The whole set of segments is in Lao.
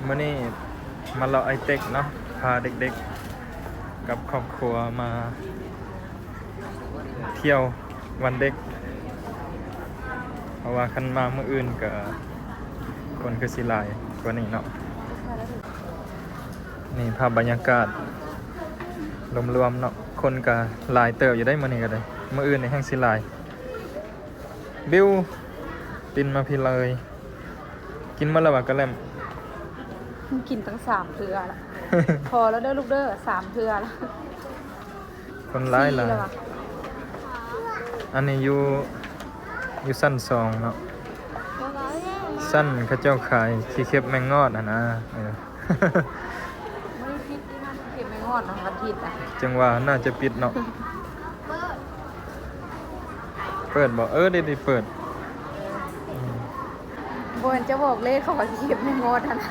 ມື້ນີ້ມາເລາະໄອເຕັກເນາະ ພາເດັກໆກັບຄອບຄົວມາທ່ຽວວັນເດັກ ເພາະວ່າຄັນມາມື້ອື່ນກະຄົນຄືຊິຫຼາຍກວ່ານີ້ເນາະ. ນີ້ພາບບັນຍາກາດລວມໆເນາະ ຄົນກະຫຼາຍເຕີບຢູ່ໄດ໋ມື້ນີ້ກະໄດ້ ມື້ອື່ນນີ້ແຮ່ງຊິຫຼາຍ. ບິວ ປິ່ນມາພີ້ເລີຍ. ກິນໝົດແລ້ວຫວາກະແລັມ? ກິນຕັ້ງສາມເທື່ອລະ. ພໍແລ້ວເດີລູກເດີ ສາມເທື່ອລະ. ຄົນຫຼາຍຫຼາຍ. ອັນນີ້ຢູ່ ຢູ່ຊັ້ນສອງເນາະ ຊັ້ນເຂົາເຈົ້າຂາຍຂີ້ເຂັບແມງງອດຫັ້ນນະ. ເອີ ບໍ່ໄດ້ປິດຕິ ຮ້ານເກັບແມງງອດນະ ວັນທິດນະ. ຈັ່ງວ່າໜ້າຈະປິດເນາະ. ເປີດບໍ່? ເອີ ໄດ້ ໄດ້ເປີດ. ອືມ ບໍ່ແມ່ນຈະບອກເລກເຂົາວ່າຊິເກັບແມງງອດຫັ້ນນະ.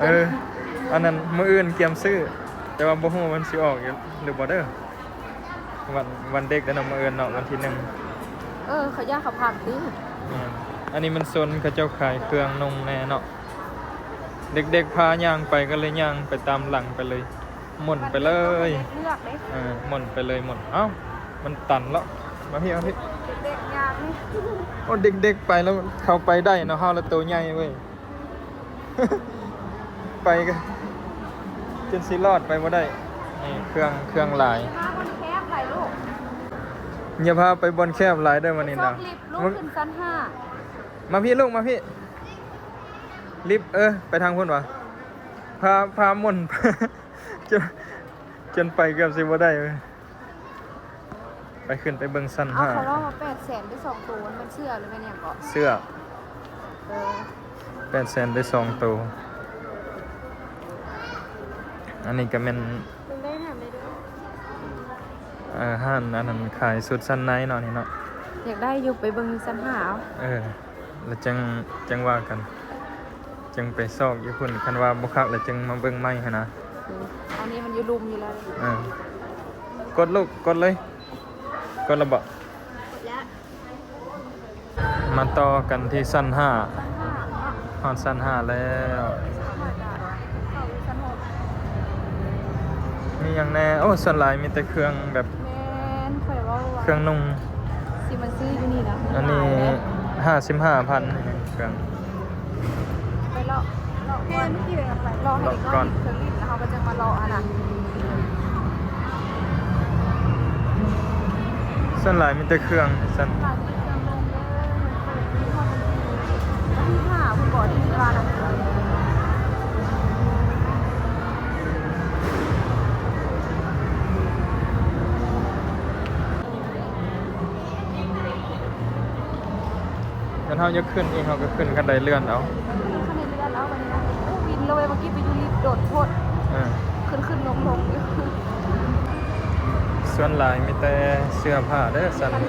ເອີ ອັນນັ້ນມື້ອື່ນກຽມຊື້ ແຕ່ວ່າບໍ່ຮູ້ວ່າມັນຊິອອກຢູ່ ຫຼືບໍ່ເດີ. ວັນ ວັນເດັກເດີເນາະ ມື້ອື່ນເນາະ ວັນທີໜຶ່ງ. ເອີ ເຂົາຢ້ານເຂົາພັກຕິ. ແມ່ນ ອັນນີ້ມັນໂຊນເຂົາເຈົ້າຂາຍເຄື່ອງນຸ່ງແດ່ເນາະ. ເດັກໆພາຍ່າງໄປ ກໍເລີຍຍ່າງໄປຕາມຫຼັງໄປເລີຍ ໝົ່ນໄປເລີຍ. ເອີ ໝົ່ນໄປເລີຍ ໝົ່ນ. ເອົ້າ ມັນຕັນແລ້ວ. ມາພີ້ ມາພີ້. ເດັກໆຍ່າງນີ້ ໂອ້ ເດັກໆໄປແລ້ວ ເຂົາໄປໄດ້ເນາະ ເຮົາລະໂຕໃຫຍ່ເວີຍ. ໄປກະຈົນຊິລອດໄປບໍ່ໄດ້. ນີ້ເຄື່ອງ ເຄື່ອງຫຼາຍ. ຢ່າພາໄປບ່ອນແຄບຫຼາຍລູກ ຢ່າພາໄປບ່ອນແຄບຫຼາຍເດີມື້ນີ້ນະ. ໄປຊອກລິບລູກ ຂຶ້ນຊັ້ນຫ້າ. ມາພີ້ລູກ ມາພີ້. ລິບ ເອີ ໄປທາງພຸ້ນຫວາ. ພາ ພາໝົ່ນ ຈົນ ຈົນໄປເກືອບຊິບໍ່ໄດ້ເວີຍ. ໄປ ຂຶ້ນໄປເບິ່ງຊັ້ນຫ້າ. ເອົາ ເຂົາເວົ້າວ່າແປດແສນໄດ້ສອງໂຕ ມັນເສື້ອຫຼືແມ່ນຫຍັງເກາະ? ເສື້ອ. ເອີ ແປດແສນໄດ້ສອງໂຕ. ອັນນີ້ກະແມ່ນ ເບິ່ງໄດ້ ຖາມໄດ້ເດີ. ເອີ ຮ້ານອັນນັ້ນຂາຍຊຸດຊັ້ນໃນເນາະ ນີ້ເນາະ. ຢາກໄດ້ຢູ່ ໄປເບິ່ງຊັ້ນຫ້າເອົາ. ເອີ ແລ້ວຈັ່ງ ຈັ່ງວ່າກັນ ຈຶ່ງໄປຊອກຢູ່ພຸ້ນ ຄັນວ່າບໍ່ຄັກແລ້ວຈຶ່ງມາເບິ່ງໃໝ່ຫັ້ນນະ. ອືມ ອັນນີ້ມັນຢູ່ລຸ່ມຢູ່ແລ້ວ. ເອີ ກົດລູກ ກົດເລີຍ. ກົດແລ້ວບໍ? ກົດແລ້ວ. ມາຕໍ່ກັນທີ່ຊັ້ນຫ້າ. ຊັ້ນຫ້າເນາະ. ຮອດຊັ້ນຫ້າແລ້ວ. ຊັ້ນຫ້າກະເຂົ້າຢູ່ຊັ້ນຫົກ. ມີຫຍັງແດ່? ໂອ້ ສ່ວນຫຼາຍມີແຕ່ເຄື່ອງແບບ ແມ່ນ ຂ້ອຍເວົ້າວ່າເຄື່ອງນຸ່ງ ຊິມາຊື້ຢູ່ນີ້ນະ. ອັນນີ້ຫ້າສິບຫ້າພັນ ເຄື່ອງ. ໄປເລາະ ເລາະກ່ອນ ເລາະໃຫ້ເດັກນ້ອຍຫຼິ້ນເຄື່ອງຫຼິ້ນ ແລ້ວເຮົາກະຈັ່ງມາເລາະຫັ້ນນະ. ສ່ວນຫຼາຍມີແຕ່ເຄື່ອງຊັ້ນ. ຫຼາຍມີແຕ່ເຄື່ອງນຸ່ງເດີ. ເປີດມີຮອດວັນທີ ວັນທີຫ້າພຸ້ນບໍ ທີ່ວ່ານະ. ຄັນເຮົາຢາກຂຶ້ນອີກ ເຮົາກະຂຶ້ນຄັນໄດເລື່ອນເອົາ. ຂຶ້ນຄັນໄດເລື່ອນເອົາບັດນີ້ນະ. ໂອ້ ວິນເລີຍ ເມື່ອກີ້ໄປຢູ່ລິບ ໂດດໂພດ. ເອີ ຂຶ້ນໆລົງໆຢູ່. ສ່ວນຫຼາຍມີແຕ່ເສື້ອຜ້າເດີຊັ້ນ. ຮະ?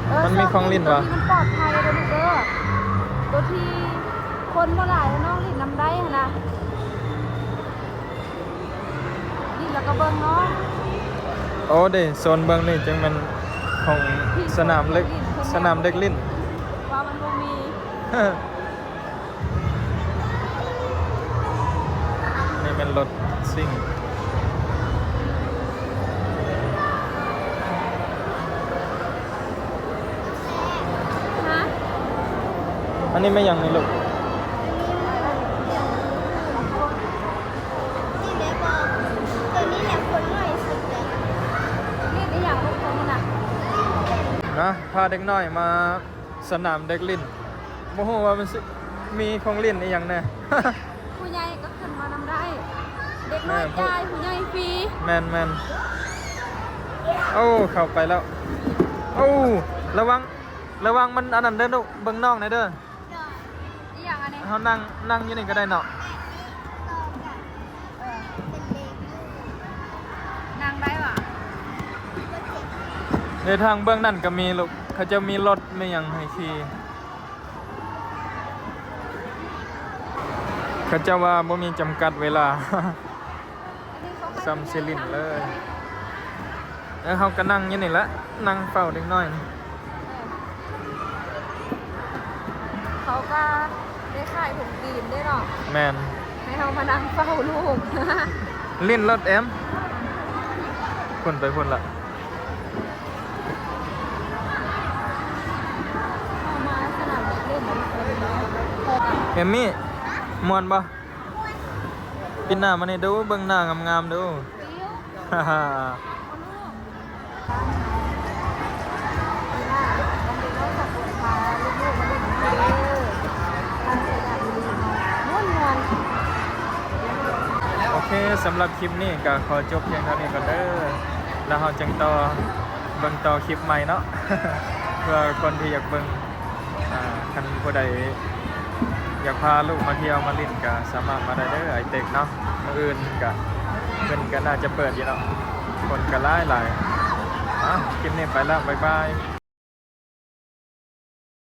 ເອີ ມັນມີຂອງຫຼິ້ນຫວາ? ໂຕທີ່ມັນປອດໄພເດີລູກເດີ ໂຕທີ່ຄົນບໍ່ຫຼາຍ ແລ້ວນ້ອງຫຼິ້ນນຳໄດ້ຫັ້ນນະ. ຫຼິ້ນແລ້ວກະເບິ່ງເນາະ. ໂອ້ ເດ ໂຊນເບິ່ງນີ້ຈຶ່ງແມ່ນຂອງສະໜາມເຫຼັກ ສະໜາມເດັກຫຼິ້ນ ວ່າມັນບໍ່ມີ. ນີ້ແມ່ນລົດຊິງ. ຮະ? ອັນນີ້ແມ່ນຫຍັງນີ້ລູກ? ນີ້ແຫຼະ ໂຕນີ້ແຫຼະຄົນໜ້ອຍສຸດແຫຼະ. ຫຼິ້ນອີ່ຫຍັງລູກໂຕນັ້ນນະ? ນະ ພາເດັກນ້ອຍມາ ສະໜາມເດັກຫຼິ້ນ ບໍ່ຮູ້ວ່າມັນຊິມີຂອງຫຼິ້ນອີ່ຫຍັງແດ່. ຜູ້ໃຫຍ່ກະຂຶ້ນມານຳໄດ້ ເດັກນ້ອຍຈ່າຍ ຜູ້ໃຫຍ່ຟຣີ. ແມ່ນໆ. ໂອ້ ເຂົ້າໄປແລ້ວ. ໂອ້ ລະວັງ ລະວັງມັນອັນນັ້ນເດີລູກ ເບິ່ງນ້ອງແດ່ເດີ. ອີ່ຫຍັງອັນນີ້? ເຮົານັ່ງ ນັ່ງຢູ່ນີ້ກະໄດ້ເນາະ. ເອີ ນັ່ງໄດ້ຫວາ? ເດີ ທາງເບື້ອງນັ້ນກະມີລູກ ເຂົາເຈົ້າມີລົດມີຫຍັງໃຫ້ຂີ່. ເຂົາເຈົ້າວ່າບໍ່ມີຈຳກັດເວລາ ສ່ຳຊິຫຼິ້ນເລີຍ. ເອີ ເຮົາກໍນັ່ງຢູ່ນີ້ແຫຼະ ນັ່ງເຝົ້າເດັກນ້ອຍ. ເຂົາກໍໄດ້ຂາຍຖົງຕີນເດ້ເນາະ. ແມ່ນ. ໃຫ້ເຮົາມານັ່ງເຝົ້າລູກ ຫຼິ້ນລົດແອມ ພຸ້ນໄປພຸ້ນລະ. ເຮົາມາສະໜາມເດັກຫຼິ້ນ ເອັມມີ້ ມ່ວນບໍ່? ປິດໜ້າມານີ້ດູ ເບິ່ງໜ້າງາມໆດູ. ໂອເຄ ສຳລັບຄລິບນີ້ກໍຂໍຈົບພຽງເທົ່ານີ້ກ່ອນເດີ ແລ້ວເຮົາຈຶ່ງຕໍ່ ເບິ່ງຕໍ່ຄລິບໃໝ່ເນາະ ເພື່ອຄົນທີ່ຢາກເບິ່ງ ອ່າ ຄັນຜູ້ໃດຢາກພາລູກມາທ່ຽວມາຫຼິ້ນ ກໍສາມາດມາໄດ້ເດີ ໄອເຕັກເນາະ. ມື້ອື່ນກໍ ເພິ່ນກໍໜ້າຈະເປີດຢູ່ເນາະ ຄົນກໍຫຼາຍໆ. ເອົາ ຄລິບນີ້ໄປແລ້ວ ບາຍບາຍ.